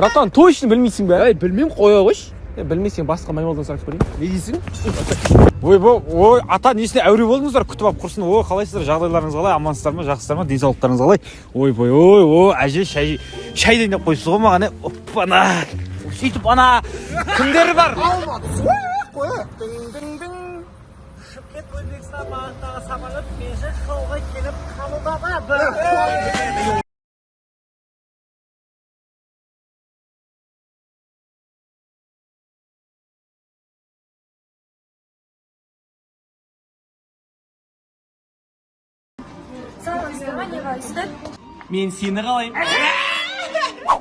Братан, точно білмейсің бе? Ей, білмеймін, қоя қойшы. Е, білмесең, басқа маймылдан сұрап көрейін. Не дейсің? Ойбой, ой, ата, несіне әуре болдыңыздар? Күтіп алып құрсын. Ой, қалайсыздар, жағдайларыңыз қалай, амансыздар ма, жақсыздар ма, денсаулықтарыңыз қалай? Ойбой, ой, ой, әже, шай, шай дайындап қойыпсыз ғой маған, е? Оппана. Сөйтіп ана кімдер бар? Саламатсыздар ма, не қалайсыздар? Мен сені қалаймын.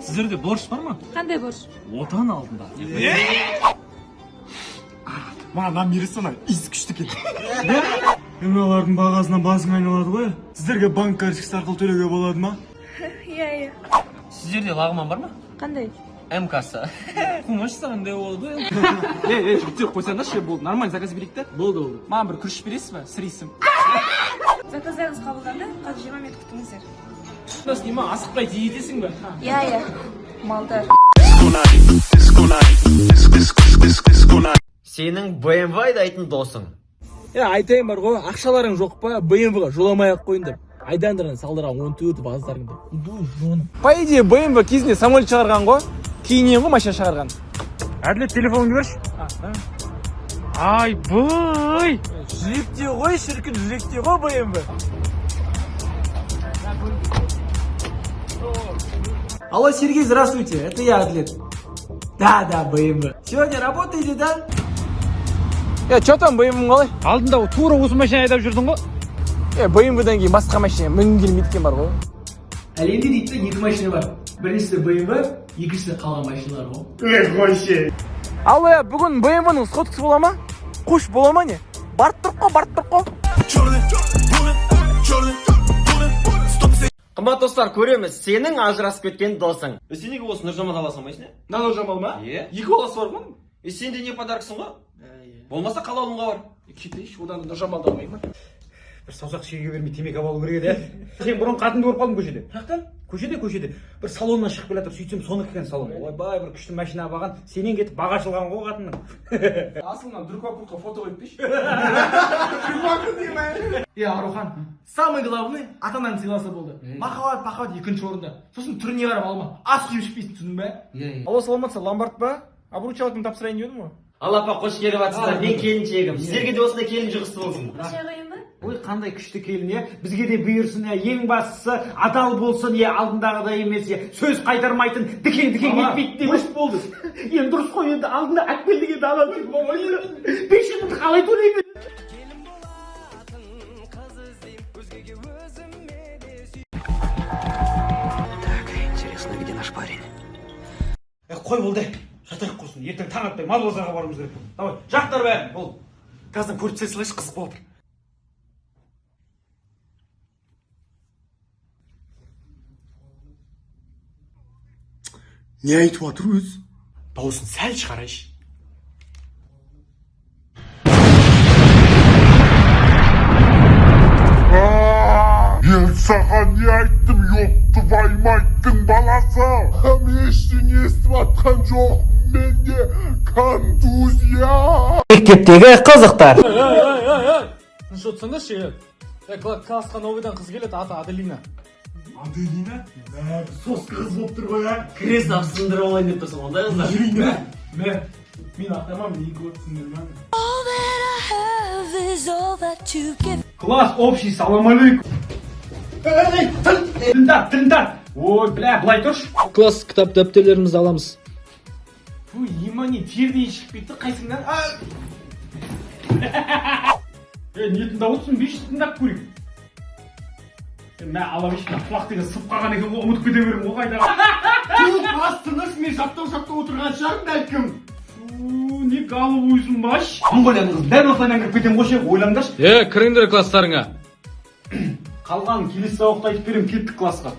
Сіздерде борыш бар ма? Қандай борыш? Отан алдында. Маған нан бересің, иіс күшті екен. Мыналардың бағасынан басың айналады ғой. Сіздерге банк карточкасы арқылы төлеуге болады ма? Иә, иә. Сіздерде лағман бар ма? Қандай? М-касса. Қумашса қандай болады? Е, е, жігіттер, қойсаңдаршы, болды. Нормально заказ берейік та. Болды, болды. Маған бір күріш бересіз ба? Сіресім. Заказдарыңыз қабылданды, қазір 20 минут күтіңіздер. Не ма, асықпай жетесің бе? Иә, иә. Малдар. Сенің BMW айдайтын досың. Е, айтайын бар ғой, ақшаларың жоқ па, BMW-ға жоламай ақ қойыңдар. Айдандардан салдырған 14 баздарыңды. Ду жоным. По идее, BMW кезінде самолет шығарған ғой, кейіннен ғой машина шығарған. Әділет, телефоныңды берші. Айбай. Жүректе ғой, шіркін, жүректе ғой BMW. Алло, Сергей, здравствуйте, это я, Адлет. Да, да, BMW. Сегодня работаете, да? Е, че там, BMW қалай? Алдында тура осы машина айдап жүрдің ғой. Е, BMW-дан кейін басқа машина мінгім келмейді екен бар ғой. Әлемде дейді екі машина бар. Біріншісі BMW, екіншісі қалған машиналар ғой. Алло, е, бүгін BMW-ның сходкасы бола ма? Қош бола ма не? Барып тұрық қой, барып тұрық қой. Қымбат достар, көреміз. Сенің ажырасып кеткен досың. Сен неге осы Нұржамал ала салмайсың, е? Мына Нұржамал ма? Е. Екі баласы бар ғой. Е, сен де не подарксың ғой? Болмаса қалаулымға бар. Кетейінші, одан да Нұржамалды алмаймын ба? Бір саусақ шеге бермей темекі алу керек еді, иә? Сен бұрын қатынды көріп қалдым көшеде. Қаяқтан? Көшеде, көшеде. Бір салоннан шығып келе жатыр, сөйтсем соныкі екен салон. Ойбай, бір күшті машина алған. Сенен кетіп бағы ашылған ғой қатынның. Асылынан друг вокругқа фото қойып берші. Е, Арухан, самый главный ата анаңды сыйласа болды. Махаббат, махаббат екінші орында. Сосын түріне қарап алма. Ас құйып ішпейсің, түсіндің бе? Иә, иә. Алло, саламатсыз, ломбард па? Обручалканы тапсырайын деп едім ғой. Ал апа, қош келіп жатсыздар. Мен келіншегім. Сіздерге де осындай келін жұғысты болсын. Шай қояйын ба? Ой, қандай күшті келін, иә? Бізге де бұйырсын, иә? Ең бастысы адал болсын, иә, алдындағыдай емес, иә? Сөз қайтармайтын, дікең-дікең етпейді деп. Дұрыс болды. Енді дұрыс қой, енді алдында әкел дегенді ала 500 мыңды қалай төлеймін? Е, қой болды. Жатайық құрсын. Ертең таң атпай мал базарға баруымыз керек. Давай, жақтар бәрін, болды. Газдан көріп түсе салайыншы, қызық болып жатыр. Не айтып жатыр өзі? Дауысын сәл шығарайыншы. Мен саған не айттым, ёпты ваймайттың баласы? Мен ештеңе естіп жатқан жоқпын, менде контузия. Мектептегі қызықтар. Тыныш отырсаңдаршы, е. Е, классқа новыйдан қыз келеді, аты Аделина. Аделина? Мә, бір соска қыз болып тұр ғой, ә? Крест сындырып алайын деп тұрсың ондай қыздар. Мә, мә, мен ақтамам, екі көріпсіңдер ма? Класс общий, салам алейкум. Ей, тіл, тілін тарт, тілін тарт. Ой, бля, былай тұршы. Класс кітап дәптерлерімізді аламыз. Фу, ема не, тердей шығып кетті, қайсыңнан? А! Е, не тыңдап отырсың, бейші тыңдап көрейік. Е, мә, ала берші, мына құлақ деген сып қалған екен ғой, ұмытып кете беремін ғой қайда. Бас тыныш, мен жаттау отырған шығармын бәлкім. Фу, не головойсың баш. Монғолияның қызы дәл осылайынан кіріп кетемін ғой ше, ойлаңдаршы. Е, кіріңдер класстарыңа. Қалғанын келесі сабақта айтып беремін, кеттік классқа.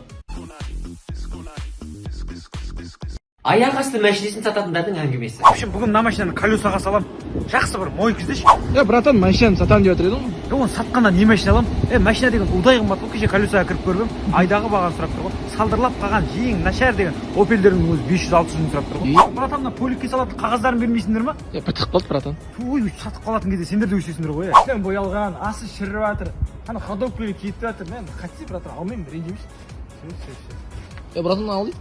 Аяқ асты мәшинесін сататындардың әңгімесі. В общем, бүгін мына машинаны колесаға салам. Жақсы бір мойка іздеші. Е, братан, машинаны сатамын деп жатыр едің ғой. Е, оны сатқаннан не машина аламын? Е, машина деген удай қымбат қой. Кеше колесаға кіріп көріп едім, айдағы бағаны сұрап тұр ғой. Салдырлап қалған ең нашар деген Опельдердің өзі 500-600 мың сұрап тұр ғой. Братан, мына поликке салатын қағаздарын бермейсіңдер ма? Е, бітіп қалды, братан. Ой, сатып қалатын кезде сендер де өсесіңдер ғой, е. Сен боялған, асы шіріп жатыр. Ана ходовкалар кетіп жатыр. Мен хотите, братан, алмаймын, ренжімеші. Все, все, все. Е, братан, ал дейді.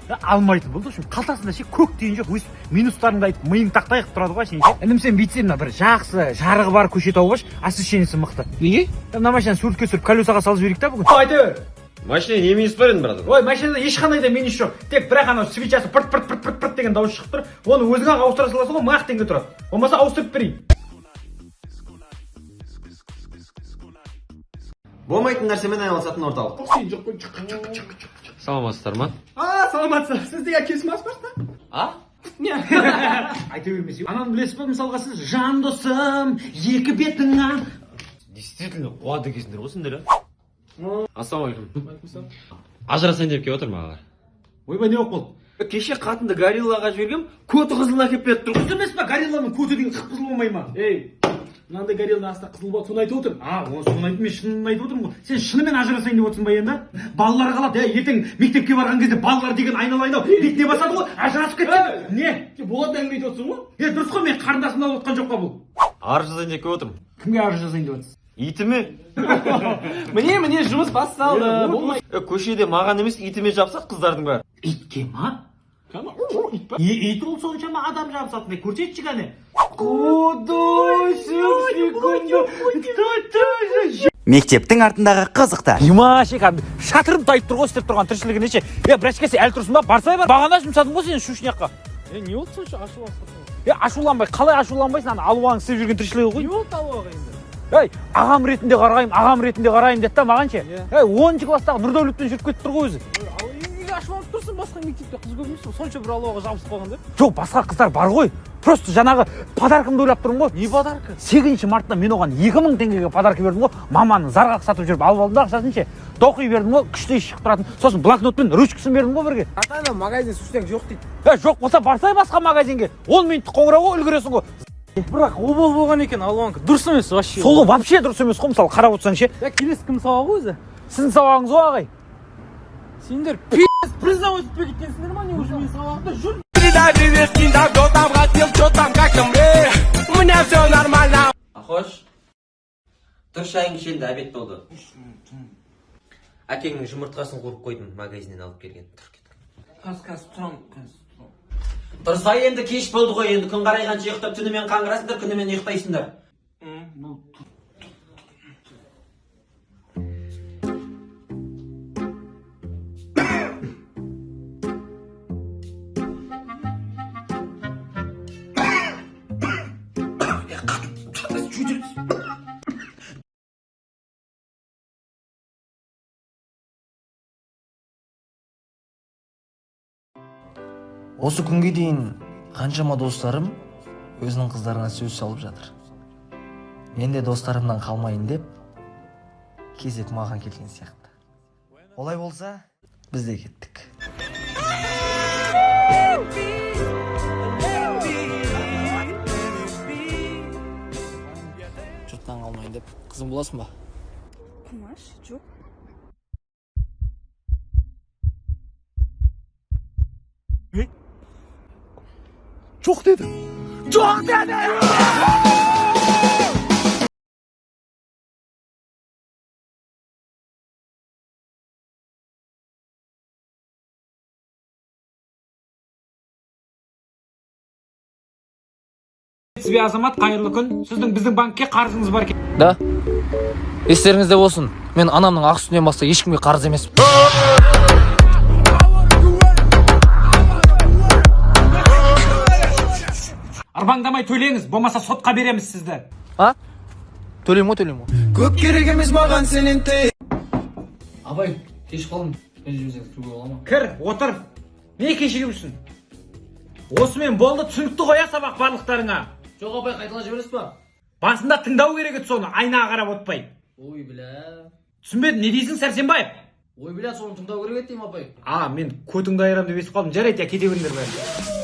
Е, алмайтын болды. Общем, қалтасында ше көк тиын жоқ, өстіп минустарыңды айтып, миың тақтай қылып тұрады ғой сен ше. Інім, сен бүйтсең, мына бір жақсы жарығы бар көше тауып алшы, освещениесі мықты. Неге? Е, мына машинаны суретке түсіріп, колесаға салып жіберейік та бүгін. Айта бер. Машина не минус бар енді, братан? Ой, машинада ешқандай да минус жоқ. Тек бірақ анау свечасы пырт пырт пырт пырт пырт деген дауыс шығып тұр. Оны өзің ақ ауыстыра саласың ғой, 1000 ақ теңге тұрады. Болмаса ауыстырып берейін. Болмайтын нәрсемен айналысатын орталық. Саламатсыздар ма? А, саламатсыз. Сіз деген келісім бар ма? А? Айта бермесе. Ананы білесіз ба, мысалға, сіз жан досым, екі бетіңа. Действительно қуады екенсіңдер ғой сендер, а? Ассалаумағалейкум. Ажырасайын деп келіп отырмын, ағалар. Ойбай, не болып қалды? Кеше қатынды гориллаға жібергем, көті қызылын әкеліп беріп тұр. Дұрыс емес па, горилланың көті деген қып қызыл болмай ма? Ей, мынандай горилланың астында қызыл болады, соны айтып отырмын. А, оны соны айтып, мен шынын айтып отырмын ғой. Сен шынымен ажырасайын деп отырсың ба енді? Балалар қалады, е, ертең мектепке барған кезде балалар деген айналайын ау, бетіне басады ғой, ажырасып кеткен. Не? Сен болатын әңгіме айтып отырсың ғой. Е, дұрыс қой, мен қарындасымды алып отқан жоқ па бұл? Арыз жазайын деп келіп отырмын. Кімге арыз жазайын деп отырсың? Итіме. Міне, міне, жұмыс басталды. Болмай. Е, көшеде маған емес, итіме жабысады қыздардың бәрі. Итке ма? Кәдімгі ит па? Ит ол соншама адам жабысатындай, көрсетші кәне. Құдай, секунду. Мектептің артындағы қызықтар. Димаш, кәдімгі шатырым тайып тұр ғой істеп тұрған тіршілігіне ше. Е, брачка, сен әлі тұрсың ба? Барсай бар. Бағана жұмсадым ғой сені шушняққа. Е, не болды сонша ашуланып? Е, ашуланбай, қалай ашуланбайсың? Ана алуаң істеп жүрген тіршілігі ғой. Не болды алуаға енді? Ей, ағам ретінде қараймын, ағам ретінде қараймын деді да маған ше. Иә. Ей, 10 класстағы Нұрдәулеттен жүріп кетіп тұр ғой өзі. Ал неге ашуланып тұрсың? Басқа мектепте қыз көп емес пе? Сонша бір алуаға жабысып қалған деп. Жоқ, басқа қыздар бар ғой. Просто жаңағы подаркамды ойлап тұрмын ғой. Не подарка? 8 мартта мен оған 2000 теңгеге подарка бердім ғой. Маманы зарға сатып жүріп алып алдым да ақшасын ше. Тоқи бердім ғой, күшті иіс шығып тұратын. Сосын блокнот пен ручкасын бердім ғой бірге. Ата ана магазин сушняк жоқ дейді. Е, жоқ болса барсай басқа магазинге. 10 минуттық қоңырау ғой, үлгересің ғой. Бірақ обал болған екен алуанікі. Дұрыс емес вообще. Сол ғой, вообще дұрыс емес қой, мысалы қарап отырсаң ше. Я, келесі кім сабағы өзі? Сіздің сабағыңыз ғой, ағай. Сендер пи***ц признавать етпей кеткенсіңдер ма, не уже менің сабағымда жүр. Ахош. Тұр, шайың ішелді, обед болды. Әкеңнің жұмыртқасын қуырып қойдым, магазиннен алып келген. Тұр, кет. Қазір, қазір тұрамын, қазір тұрамын. Тұрса енді, кеш болды ғой енді, күн қарайғанша ұйықтап, түнімен қаңғырасыңдар, күнімен ұйықтайсыңдар. Осы күнге дейін қаншама достарым өзінің қыздарына сөз салып жатыр. Мен де достарымнан қалмайын деп, кезек маған келген сияқты. Олай болса, біз де кеттік. Жұрттан қалмайын деп қызым боласың ба? Қумаш, жоқ. Жоқ деді. Жоқ деді. Сізбе, азамат, қайырлы күн. Сіздің біздің банкке қарызыңыз бар екен. Да. Естеріңізде болсын, мен анамның ақ сүтінен басқа ешкімге қарыз емеспін. Ырбаңдамай төлеңіз, болмаса сотқа береміз сізді. А? Төлеймін ғой, төлеймін ғой. Көп керек емес маған сенен. Абай, кеш қалдым. Ренжімесеңіз, кіруге бола ма? Кір, отыр. Не кешігіп жүрсің? Осымен болды, түсінікті ғой, иә, сабақ барлықтарыңа? Жоқ, апай, қайталап жібересіз ба? Басында тыңдау керек еді соны, айнаға қарап отпай. Ой, бля. Түсінбедім, не дейсің, Сәрсенбаев? Ой, блядь, соны тыңдау керек еді деймін, апай. А, мен көтіңді айырам деп естіп қалдым. Жарайды, я, кете беріңдер бәрі.